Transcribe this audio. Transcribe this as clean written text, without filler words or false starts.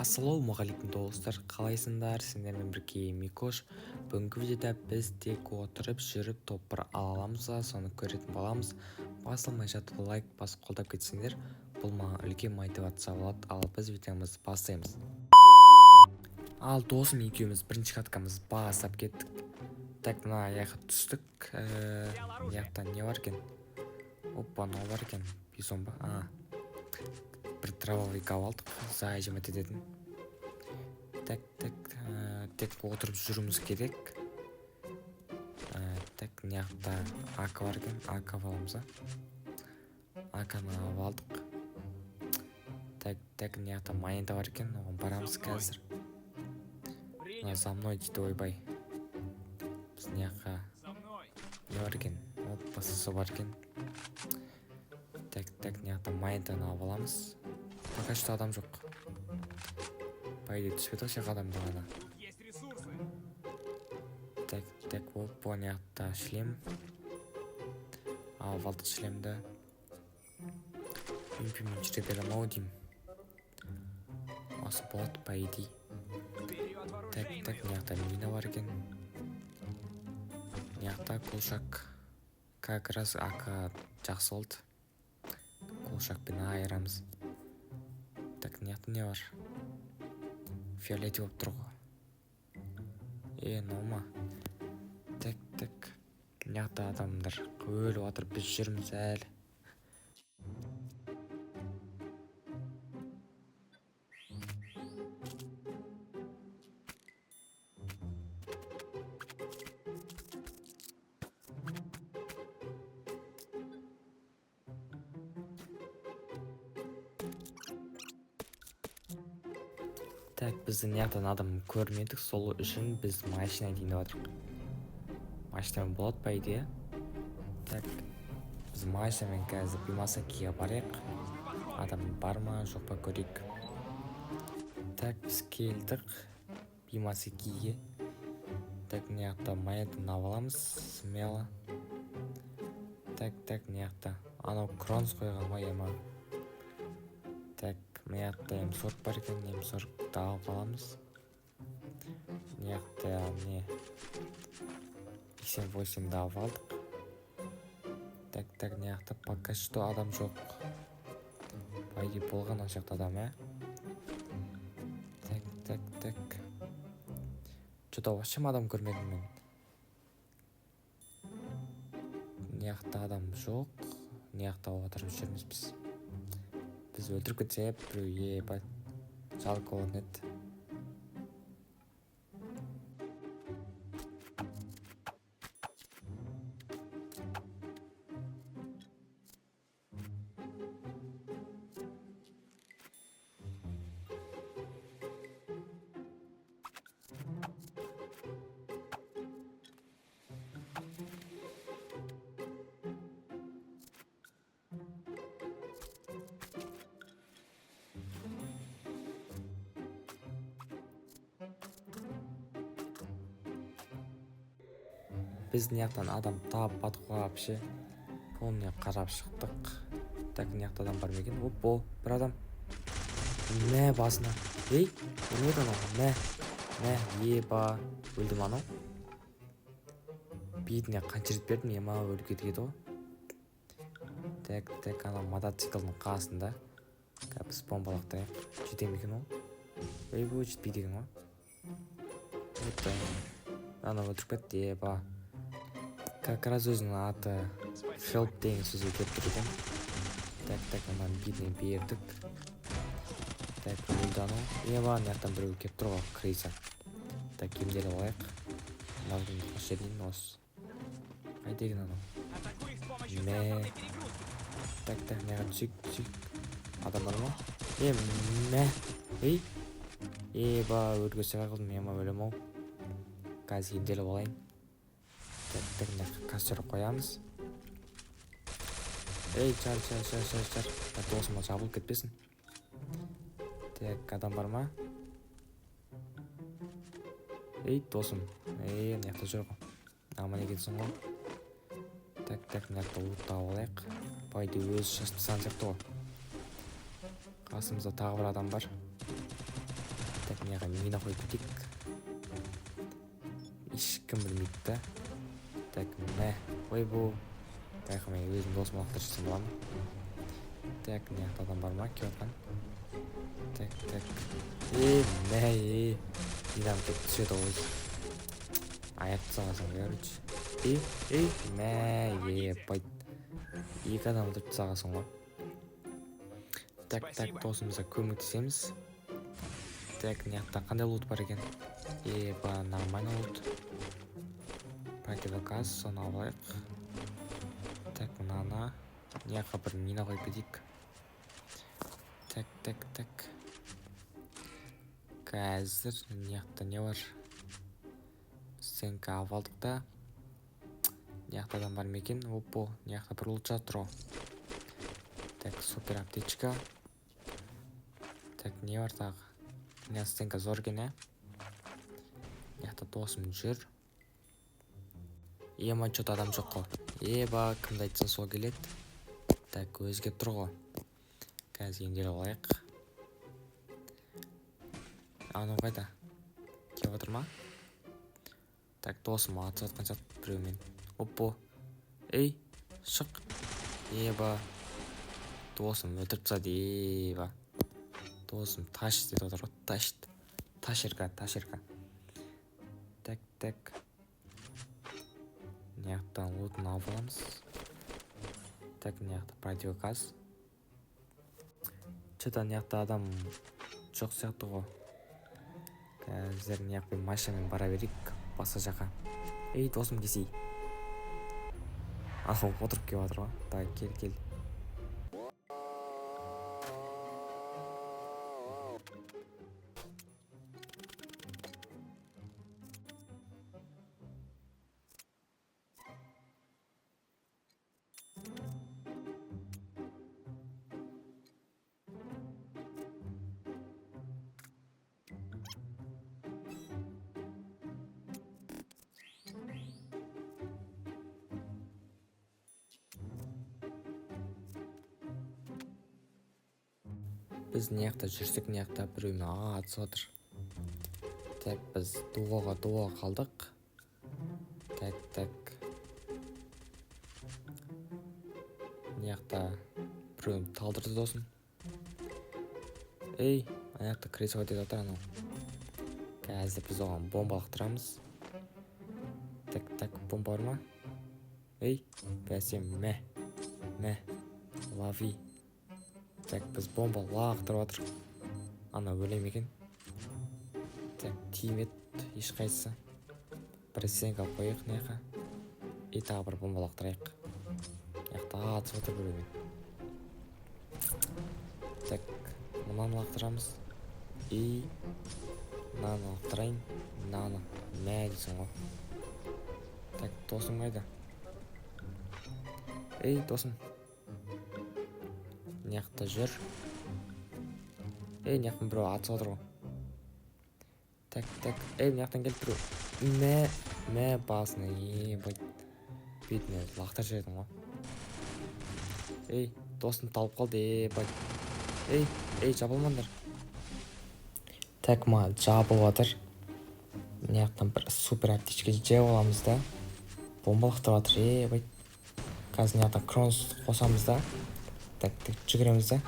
Ассалаумағалейкум, достар, қалайсыңдар? Сендермен бірге Микош. Бүгінгі видеода біз тек отырып жүріп топ 1 ала аламыз ба, соны көретін боламыз. Басылмай жатып лайк басып қолдап кетсеңдер, бұл маған үлкен мотивация болады. Ал біз видеомызды бастаймыз. Ал досым екеуміз бірінші каткамызды бастап кеттік. Так, мына аяққа түстік. Мына жақта не бар екен? Опа, мынау бар екен. Бизон ба? А, бір дробовик алып алдық, зажимать ететін. Так, так, тек отырып жүруіміз керек. Так, мына жақта АК бар екен, АК аламыз. АК-ны алып алдық. Так, так, мына жақта монета бар екен, оған барамыз қазір. Мына «за мной» дейді, ойбай. Біз мына жаққа не бар екен? Опа, СС бар екен. Так, так, мына жақта монетаны алып аламыз. Пока что адам жоқ. По идее, түспеді ғой адам бағана. Так, так, опа, мына жақта шлем. Алып алдық шлемді. МП-мен жүре беремін ау деймін. Осы болады, по идее. Так, так, мына жақта мина бар екен. Мына жақта глушак. Как раз АК жақсы болды. Глушакпен айырамыз. Так, мына жақта не бар? Фиолетовый болып тұр ғой. Е, мынау ма? Так, так. Мына жақта адамдар өліп жатыр, біз жүрміз әлі. Так, бізді мына жақтан адам көрмедік, сол үшін біз машина айдайын деп жатырмық. Машинамен болады, по идее. Так, біз машинамен қазір Бимасакиге барайық. Адам бар ма, жоқ па, көрейік. Так, біз келдік Бимасакиге. Так, мына жақта монетаны алып аламыз смело. Так, так, мына жақта анау кронс қойған ғой, ема. Так, мына жақта М40 бар екен, М40-ты алып аламыз. Мына жақта не? XM8-ді алып алдық. Так, так, мына жақта пока что адам жоқ. По идее, болған ана жақта адам, ә? Так, так, так. Что-то вообще адам көрмедім мен. Мына жақта адам жоқ. Мына жақта отырып жүрміз біз. Біз өлтіріп кетсе біреу, ебать, жалко болатын еді. Біз мына жақтан адам таппадық вообще. Полный қарап шықтық. Так, мына жақта адам бар ма екен? Опа, бір адам. Мә, басына. Ей, өлмеді анау. Мә, мә, еба, өлді ма анау? Бетіне қанша рет бердім, ема, өліп кетеді ғой. Так, так, анау мотоциклдің қасында. Қазір біз бомба лақтырайық. Жете ме екен ол? Ойбой, жетпейді екен ғой. Вот, анау өлтіріп кетті, еба. Как раз өзінің аты help деген сөзге келіп тұр екен. Так, так, ананың бетіне бердік. Так, өлді анау. Еба, мына жақтан біреу келіп тұр ғой, крыса. Так, емделіп алайық. Мазмұнды қос жерінен осы. Қайда екен анау? Мә. Так, так, мына жаққа түсейік, түсейік. Адам бар ма? Е, мә. Ей. Еба, өлуге сыймай қалдым, ема, өлем ау. Қазір емделіп алайын. Так, так, мына жаққа костер қоямыз. Ей, чар, чар, чар, чар, чар. Так, досыма жабылып кетпесін. Так, адам бар ма? Ей, досым. Ей, мына жақта жүр ғой. Аман екенсің ғой. Так, так, мына жақта лут тауып алайық. По идее, өзі шашып тастаған сияқты ғой. Қасымызда тағы бір адам бар. Мына жаққа мина қойып кетейік, ешкім білмейді да. Так, мә, ойбу, байқамай өзім досыма лақтырып жіберсем бола ма? Так, мына жақта адам бар ма келіп жатқан? Так, так, е, мә, е, минам келіп түседі ғой, аяқ тастағансың, короче. Е, е, мә, ебать, екі адам өлтіріп тастағансың ғой. Так, так. Спасибо. Досымызға көмектесеміз. Так, мына жақта қандай лут бар екен? Еба, нормально лут. Противогаз, соны алып алайық. Так, мынаны, мына жаққа бір мина қойып кетейік. Так, так, так, қазір мына жақта не бар? Стенка алып алдық та. Мына жақта адам бар ма екен? Опа, мына жақта бір лут жатыр ғой. Так, супер аптечка. Так, не бар тағы? Мына стенка зор екен, иә. Мына жақта досым жүр. Ема, че то адам жоқ қой. Еба, кімді айтсаң, сол келеді. Так, өзі келіп тұр ғой. Қазір емделіп алайық. Анау қайда, келіп отыр ма? Так, досым атысып жатқан сияқты біреумен. Оппо, ей, шық. Еба, досым өлтіріп тастады. Еба, досым тащит етіп отыр ғой, тащит, тащерка, тащерка. Так, так, мына жақтан лутын алып аламыз. Так, мына жақта противогаз. Че то мына жақта адам жоқ сияқты ғой. Қазір мына жақпен машинамен бара берейік басқа жаққа. Ей, досым, келсей. Анау отырып келіп жатыр ғой. Давай, кел, кел. Біз мына жақта жүрсек, мына жақта біреумен атысып жатыр. Так, біз дуоға дуо қалдық. Так, так, мына жақта біреуін талдырды досым. Ей, ана жақта кресло етіп жатыр анау. Қазір біз оған бомба лақтырамыз. Так, так, бомба бар ма? Ей, бәсе, мә, мә, лови. Так, біз бомба лақтырып жатырмық. Ана өле ме екен? Так, тимеді ешқайсысы. Бір стенка қояйық мына жаққа и тағы бір бомба лақтырайық. Мына жақта атысып жатыр біреумен. Так, мынаны лақтырамыз и мынаны лақтырайын, мынаны, мә дейсің ғой. Так, досым қайда? Ей, досым, мына жақта жүр. Ей, мына жақтан біреу атысып жатыр ғой. Так, так, ей, мына жақтан келіп біреу. Мә, мә, басына, ебать, бетіне лақтырып жібердің ғой. Ей, досым талып қалды, ебать. Ей, ей, жабылмаңдар. Так, маған жабылып жатыр. Мына жақтан бір супер аптечка жеп аламыз да. Бомба лақтырып жатыр, ебать. Қазір мына жақтан кронус қосамыз да. Так, так, жүгіреміз да.